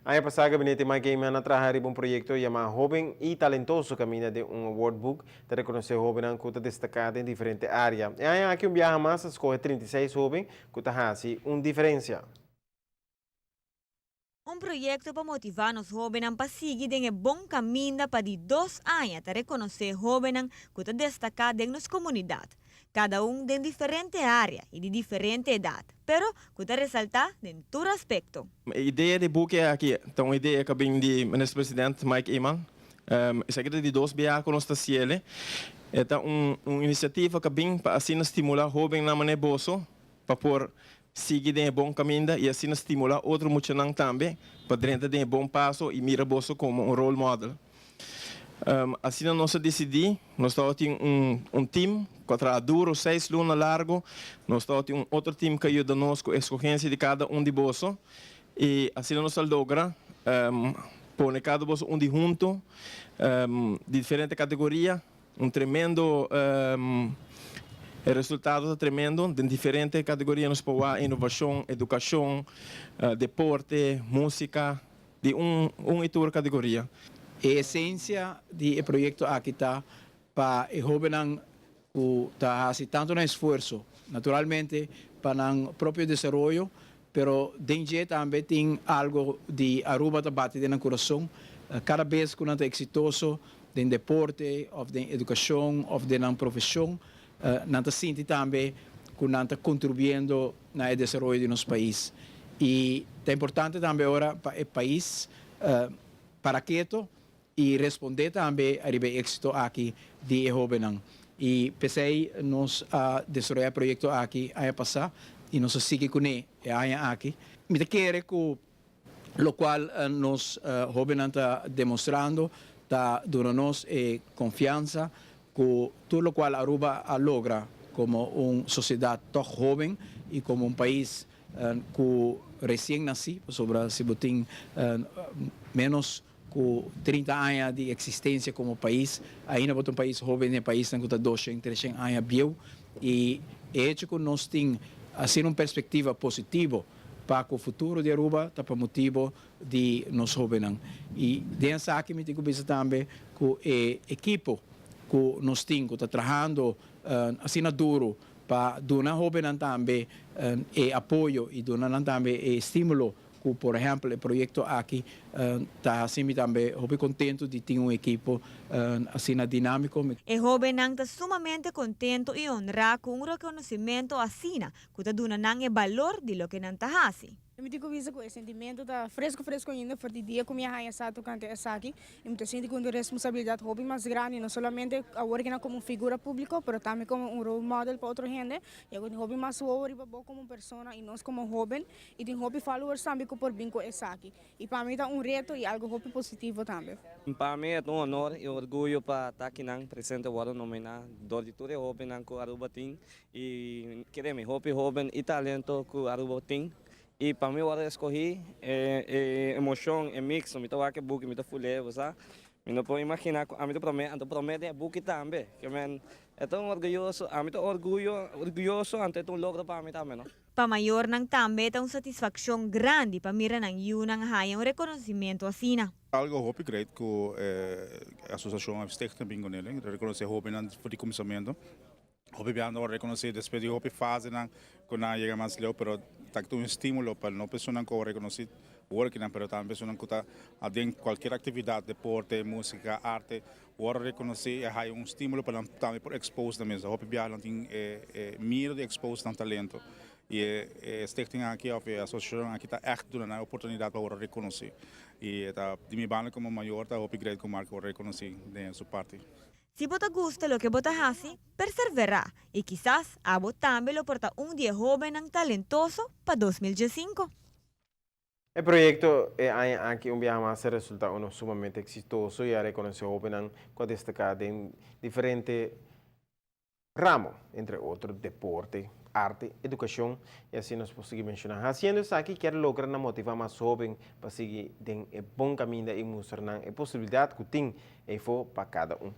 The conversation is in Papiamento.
Aña pasa Gabinete Mike Eman a traha riba un proyecto yama Hoben y Talentoso caminda den un award book ta reconoce hobennan cu ta destaca den diferente area. E aña aki un biaha mas a scoge 36 hoben cu ta haci un diferencia. Un proyecto pa motiva nos hobennan pa sigui den e bon caminda. Pa di 2 aña ta reconoce hobennan cu ta destaca den nos comunidad. Cada un den diferente area y di diferente edad, pero cu ta resalta den tur aspecto. E idea di buki aki ta un idea cu a bin di minister-president Mike Eman. Esaki ta di dos biaha cu nos ta haci'e. Ta un iniciativa cu a bin pa asina stimula hobennan manera boso pa por sigui den bon caminda y asina stimula otro muchanan tambe pa drenta den bon paso y mira boso como un role model. Asina nos a dicidi, nos tin un team cu a traha duro 6 luna largo, nos tin un otro team cu a yuda nos cu e escogencia di cada un di boso y asina nos a logra pone cada boso un di hunto, di diferente categoria, un tremendo e resultado ta tremendo. Den diferente categoria nos por innovacion, educacion, deporte, musica, di un y tur categoria. E esencia di e proyecto aki ta pa e hobennan cu ta haci tanto un esfuerso, naturalmente pa nan propio desaroyo, pero den tambe tin algo di Aruba ta bati den curason. Cada bes cu nan ta exitoso den deporte, of den educacion, of den profesion, nan ta sinti tambe cu nan ta contribuyendo na desaroyo di nos pais. Y ta importante tambe ora pa e pais para keto y responde tambe ariba e exito aki di e hobennan. Y p'esey nos a desaroya e proyecto aki aña pasa y nos a sigui cune e aña aki. Mi ta kere cu locual nos hobennan ta demostrando ta duna nos e confiansa cu tur locual Aruba a logra como un sociedad toch hoben y como un pais cu recien naci, sobre si bo tin menos cu 30 aña di existencia como pais, ainda un pais hoben, un pais cu ta 200, 300 aña bieu, y e hecho cu nos tin asina un perspectiva positivo pa e futuro di Aruba, ta pa motibo di nos hobennan. Y den esaki mi tin cu bisa tambe cu e ekipo cu nos tin cu ta trahando asina duro pa duna hobennan tambe e apoyo y duna tambe e estimulo cu, por ehempel, e proyecto aki, ta asina, mi tambe hopi contento di tin un ekipo asina dinamico. E hobennan ta sumamente contento y honra cu un reconocimento asina, cu ta duna nan e balor di loke nan ta haci. Mi tin cu bisa cu e sentimento ta fresco fresco ainda for di dia cu mi a haya sa tocante esaki y mi ta sinti cu un responsabilidad hopi mas grandi, no solamente awor cu como figura publico, pero tambe como un role model pa otro hende y awor hopi mas wowo riba bo como persona y nos como hoben y tin hopi followers tambe cu por bin cu esaki y pa mi ta un reto y algo hopi positivo tambe. Pa mi ta un honor y orguyo pa ta aki nan presente, wordo nomina door di tur e hobennan cu Aruba tin y kere mi hopi hoben y talento cu Aruba tin y pa mi wordo escogi, emocion e mix, mi ta wak e buki, mi ta fule, bo, mi no por imagina, ami ta prome, anto prome den buki tambe, kiermen ta un orguyoso, ami ta orguyo, orguyoso, anto ta un logro pa mi tambe, no? Pa mayornan tambe ta un satisfaccion grandi pa mira nan yiunan haya un reconocimento asina. Algo hopi great cu asociacion of stichting bin cune, reconoce hobennan for di cuminsamento. Hopi biaha nan reconoce despues di hopi fasenan cu nan yega mas leu, pero ta un estimulo pa no personanan cu reconoce working, pero tambe personanan cu ta den cualkier actividad, deporte, musica, arte, wordo reconoce y hay un estimulo pa nan tambe por expose nan mes. Hopi biaha nan tin miedo di expose nan talento. Y e stichting aki of e asociacion aki ta echt duna nan oportunidad pa wordo reconoce. Y ta di mi banda como mayor ta hopi great cu Mark wordo reconoce den su parti. Si bo ta gusta loke bo ta haci, persevera y kisas abo tambe lo por ta un di e hobennan talentoso pa 2015. E proyecto e aña aki un biaha mas a resulta uno sumamente exitoso y a reconoce hobennan cu a destaca den diferente ramo, entre otro deporte, arte, educacion y asina nos por menciona. Haciendo esaki kier logra na motiva mas hoben pa sigui den e bon caminda y mustra e posibilidad cu tin eyfo pa cada un.